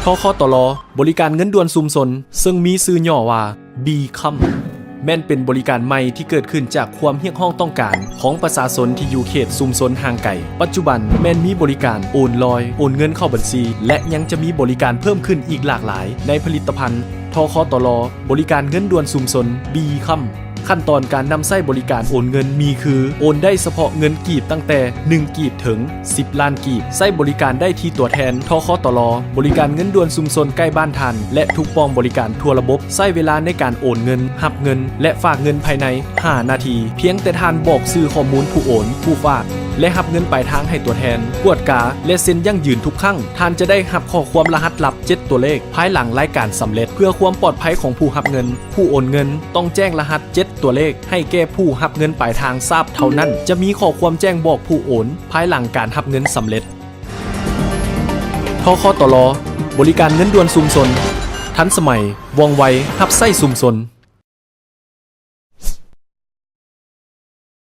ທຄຕລ ບໍລິການເງິນດ່ວນຊຸມຊົນ ເຊິ່ງມີຊື່ຫຍໍ້ວ່າ Become ແມ່ນເປັນບໍລິການໃໝ່ທີ່ເກີດຂຶ້ນຈາກຄວາມຮຽກຮ້ອງຕ້ອງການຂອງປະຊາຊົນທີ່ຢູ່ເຂດຊຸມຊົນຫ່າງໄກ. ປັດຈຸບັນແມ່ນມີບໍລິການໂອນລອຍ, ໂອນເງິນເຂົ້າບັນຊີ ແລະ ຍັງຈະມີບໍລິການເພີ່ມຂຶ້ນອີກຫຼາກຫຼາຍໃນຜະລິດຕະພັນ ທຄຕລ ບໍລິການເງິນດ່ວນຊຸມຊົນ Become. ຂັ້ນຕອນການນຳໃຊ້ບໍລິການໂອນເງິນມີຄື ໂອນໄດ້ສະເພາະເງິນກີບຕັ້ງແຕ່ໜຶ່ງກີບເຖິງສິບລ້ານກີບ. ໃຊ້ບໍລິການໄດ້ທີ່ຕົວແທນ ທຄຕລ ບໍລິການເງິນດ່ວນຊຸມຊົນໃກ້ບ້ານທ່ານ ແລະ ທຸກກອງບໍລິການທົ່ວລະບົບ. ໃຊ້ເວລາໃນການໂອນເງິນ, ຮັບເງິນ ແລະ ຝາກເງິນພາຍໃນຫ້ານາທີ. ພຽງແຕ່ທ່ານບອກຊື່ຂໍ້ມູນຜູ້ໂອນ, ຜູ້ຝາກ ແລະ ຮັບເງິນປາຍທາງໃຫ້ຕົວແທນກວດກາ ແລະ ເຊັນຢັ້ງຢືນທຸກຄັ້ງ. ທ່ານຈະໄດ້ຮັບຂໍ້ຄວາມລະຫັດລັບເຈັດຕົວເລກພາຍຫຼັງລາຍການສຳເລັດ. ເພື່ອຄວາມປອດໄພຂອງຜູ້ຮັບເງິນ, ຜູ້ໂອນເງິນຕ້ອງແຈ້ງລະຫັດເຈັດຕົວເລກໃຫ້ແກ່ຜູ້ຮັບເງິນປາຍທາງຊາບເທົ່ານັ້ນ. ຈະມີຂໍ້ຄວາມແຈ້ງບອກຜູ້ໂອນພາຍຫຼັງການຮັບເງິນສຳເລັດ. ທຄຕລ ບໍລິການເງິນດ່ວນຊຸມຊົນ, ທັນສະໄໝ, ວ່ອງໄວ, ຮັບໃຊ້ຊຸມຊົນ.